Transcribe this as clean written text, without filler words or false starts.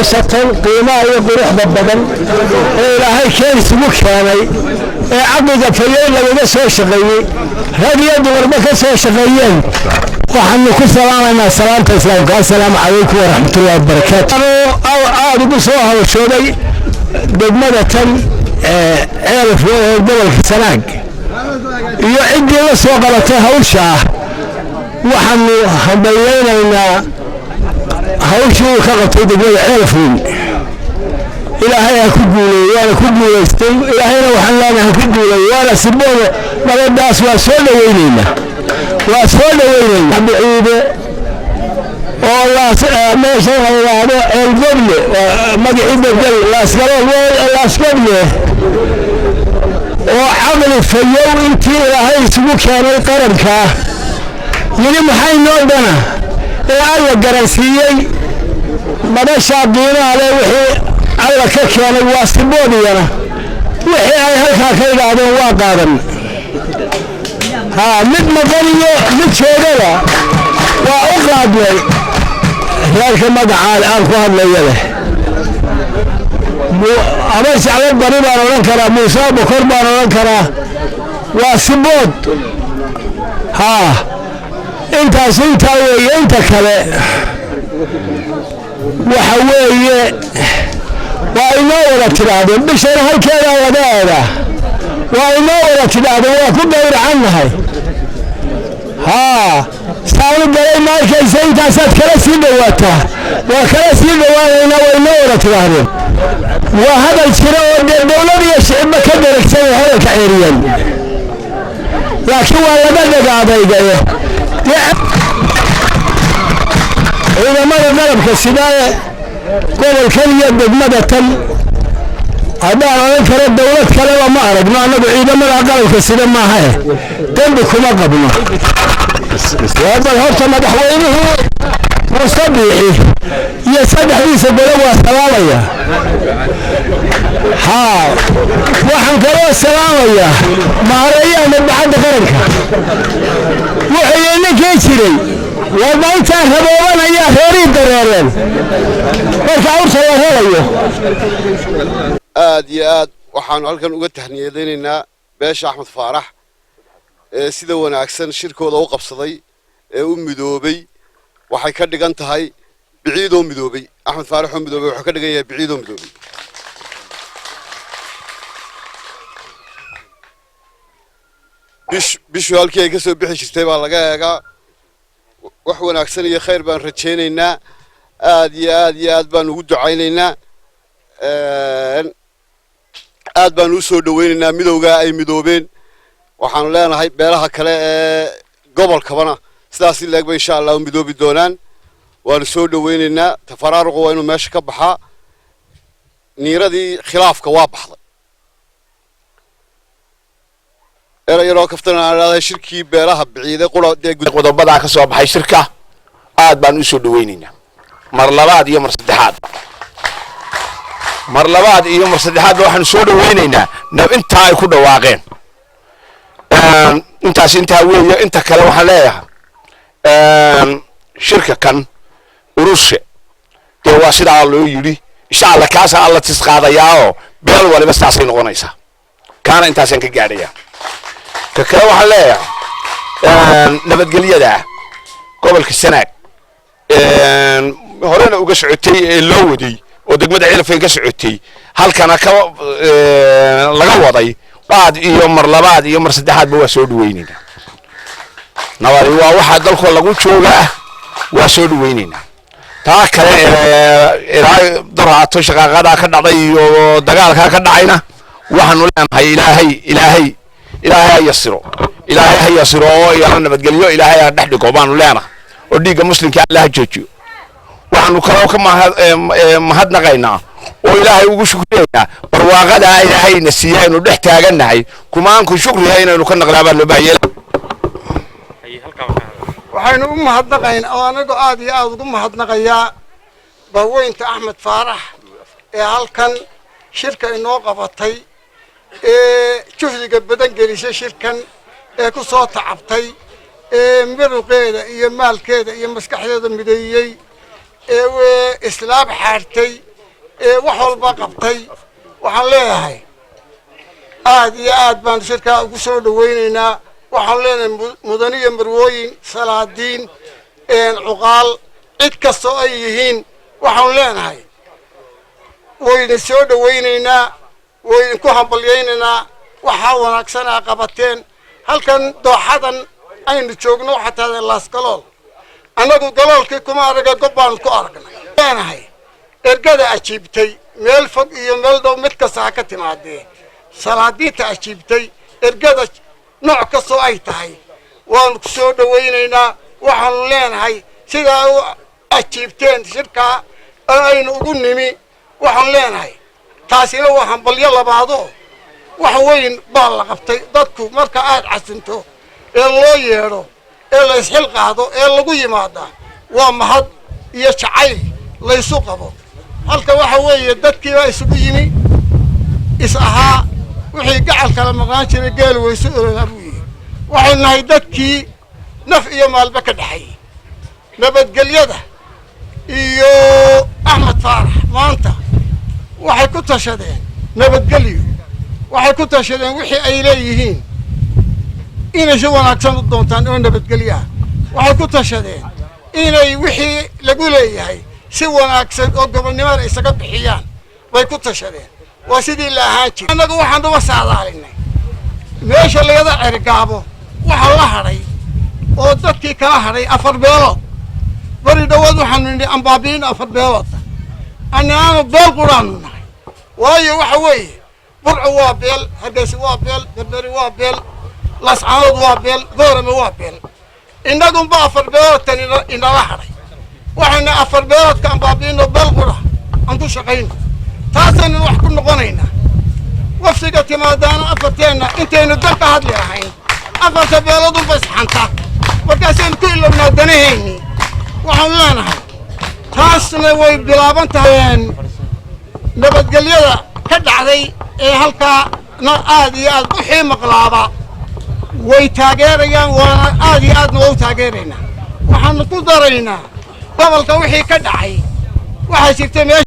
Madasha tan qiimaha iyo quruxda badan ee Ilaahay keen isugu keenay, ee caqliga fayow lagaga soo shaqeeyey, rag iyo dumarba ka soo shaqeeyeen, waxaanu ku salaamaynaa salaamta Islaamka: assalaamu calaykum waraxmatullahi wabarakaatu. Aada ugu soo hawshooday degmada tan Ceelaf ee gobolka Sanaag iyo ciddii la soo qabatay hawshaa, waxaanu hambalyaynaynaa hawshii uu ka qabtay degmada Ceelafweyn. Ilaahay ha ku guuleey, waana ku guulaystay. Ilaahayna waxaan leenahay ha ku guuleey, waana sibooda nabadaas. Waa soo dhawaynaynaa, waa soo dhawaynaynaa. Biciide oo meesha la yidhaahdo Ceelgoble, magacii bedel, Laasgalool, Laasgoble, oo caqli fayow intii Ilaahay isugu keenay qarankaa yidhi maxay noo dana, ee Alla garansiiyey madashaa qiimaha leh, wixii Alla ka keenay waa siboodiyana. Wixii ay halkaa ka idhaahdeen waa qaadan. Haa, mid maqan iyo mid joogaba waa u qaadnay. Reerka magacaa aan ku hadlaya leh, ama Jeclo Bari baan odhan karaa, Muuse Bokor baan odhan karaa, waa sibood. Haa, intaas intaa weeye. Inta kale waxa weeye waa inoo wada tidhaahdeen, bishana halkeedaa laga eegaa. Waa inoo wada tidhaahdeen, waa ku gowracannahay. Haa, saanu galay ma arkaysa, intaasaad kala sii dhowaataa, waa kala sii dhowaanaynaa. Waa inoo wada tidhaahdeen, waa hadal jira oo dee dowlad iyo shicibba ka dheragsan hadalka ceeriyan, laakiin waa laga dhagaadaygaye. Ciidamada qalabka sida ee gobolkan iyo degmada tan, haddaan odhan karo dowlad kaleba ma aragno annagu, ciidamada qalabka sida maahae, dembi kuma qabno. Bal horta madaxweynihii Muuse Biixi iyo saddexdiisa gole waa salaamaya. Haa, waxaan kaloo salaamayaa maareeyaha Madbacadda Qaranka. Wuxuu ninkii jiray warba intaan raboobanayaa reerii dareereen marka awrta la rarayo. Aad iyo aad waxaanu halkan uga tahniyadaynaynaa beesha Axmed Faarax ee sida wanaagsan shirkooda u qabsaday ee u midoobay. Waxay ka dhigan tahay Biciidoo midoobay. Axmed Faarax oo midoobay wuxuu ka dhigan yahay Biciidoo midoobay. Bishu halkii ay ka soo bixi jirtay baa laga eegaa. Wax wanaagsan iyo khayr baan rajaynaynaa. Aad iyo aad iyo aad baan ugu ducaynaynaa, aad baan u soo dhawaynaynaa midowgaa ay midoobeen. Waxaanu leenahay beelaha kale ee gobolkabana sidaas in leegba insha Allah u midoobi doonaan. Waanu soo dhawaynaynaa. Tafaraaruqu waa inuu meesha ka baxaa. Niiradii khilaafka waa baxday. Erey yaroo kaftan aan idhahday, shirkii beelaha Biciide qura dee. Qodobadaa ka soo baxay shirka aad baan u soo dhawaynaynaa mar labaad iyo mar saddexaad. Mar labaad iyo mar saddexaadba waxaanu soo dhawaynaynaa intaa ay ku dhawaaqeen. Intaas intaa weeye. Inta kale waxaan leeyahay, shirka kan urushe dee waa sidaa loo yidhi, insha Allah kaasaa Alla tis qaadayaao beel waliba sidaasay noqonaysaa. Kaana intaasaan ka gaadhayaa. Ka kale waxaan leeyahay, nabadgelyada gobolka Sanaag horena uga socotay ee loo waday oo degmada Cilafeen ka socotay, halkana ka laga waday, aad iyo mar labaad iyo mar saddexaadba waa soo dhawaynaynaa. Nabadi waa waxaa dalkoo lagu joogaa, waa soo dhawaynaynaa. Taa kale ilaa daraato shaqaaqadaa ka dhacday iyo dagaalkaa ka dhacayna, waxaanu leenahay Ilaahay, Ilaahay, Ilaahay ha yasiro, Ilaahay ha yasiro oo iyana nabadgelyo Ilaahay ha dhex dhigo baanu leenahay, oo dhiigga muslimka Alla ha joojiyo. Waxaanu kaloo ka mahadnaqaynaa oo Ilaahay ugu shukriyaynaa barwaaqadaa Ilaahayna siiya aynu dhex taagannahay. Kumaanku shukriga inaynu ka naqnaa baa loo baahanya. Waxaynu u mahadnaqaynaa oo anagu aad iyo aada ugu mahadnaqayaa bahweynta Axmed Faarax ee halkan shirka inoo qabatay, ee juhdiga badan gelisay shirkan, ee ku soo tacabtay, ee muruqeeda iyo maalkeeda iyo maskaxdeeda mideeyey, ee islaab xaadhtay. Ee wax walba qabtay, waxaan leeyahay aad iyo aad baan shirkaa ugu soo dhawaynaynaa. Waxaan leenahay mudaniyo marwooyin, salaadiin, cuqaal, cid kastoo ay yihiin, waxaan leenahay waydin soo dhawaynaynaa, waydinku hambalyaynaynaa. Waxaa wanaagsanaa qabateen. Halkan dooxadan aynu joogno waxaa tahday Laasgalool. Annagu galoolkii kuma araga, gob baanu ku aragnay. Leenahay ergada ajiibtay, meel fog iyo meel dhow mid kasta ha ka timaadee, salaadiinta ajiibtay ergada nooc kastoo ay tahay waanu ku soo dhawaynaynaa. Waxaanu leenahay sidaa u ajiibteen shirkaa oo aynu ugu nimi, waxaanu leenahay taasina waa hambalyo labaadoo wax weyn baa la qabtay. Dadku marka aad casinto ee loo yeedho ee la isxil qaado ee lagu yimaadaa, waa mahad iyo jacayl laysu qabo. Halka waxa weeye dadkii baa isugu yimi is ahaa. Wixii gacal kala maqnaan jiray geel waysu ololaa buu yihi. Waxaynu nahay dadkii naf iyo maalba ka dhexeeyey nabadgelyada iyo Axmed Faarax. Maanta waxay ku tashadeen nabadgelyo, waxay ku tashadeen wixii ay leeyihiin inay si wanaagsan u doontaan oo nabadgelyo ah. Waxay ku tashadeen inay wixii lagu leeyahay si wanaagsan oo gobonnimada isaga bixiyaan bay ku tashadeen. Waa sidii la ahaan jiray. Annagu waxaan uba saadaalinay meesha lagada Cergaabo waxaa la hadhay oo dadkii kala hadhay afar beelood. Bari dhawaad waxaanu nidhi ambaabiin afar beelood, annaanu beel quraanu nahay. Waayo, waxa weeye Burco waa beel, Hargeysa waa beel, Berberi waa beel, Laascaanood waa beel, Boorame waa beel. Innagunba afar beeloodkan inala hadhay. Waxayna afar beeloodka ambaabiino, beel qura aan ku shaqayno. Taasaynu wax ku noqonaynaa. Waftiga timaadaana afarteenna intaynu dalka hadli lahayn, afarta beeloodunba isxanta, markaasaynu ku ilownaa danahayni. Waxaanu leenahay taasna way bilaaban tahay. Nabadgelyada ka dhacday ee halkaa na aad iyo aad wixii maqlaaba way taageerayaan, waana aad iyo aadna waa u taageeraynaa. Waxaanu ku daraynaa gobolka wixii ka dhacay waxaa jirta meesha.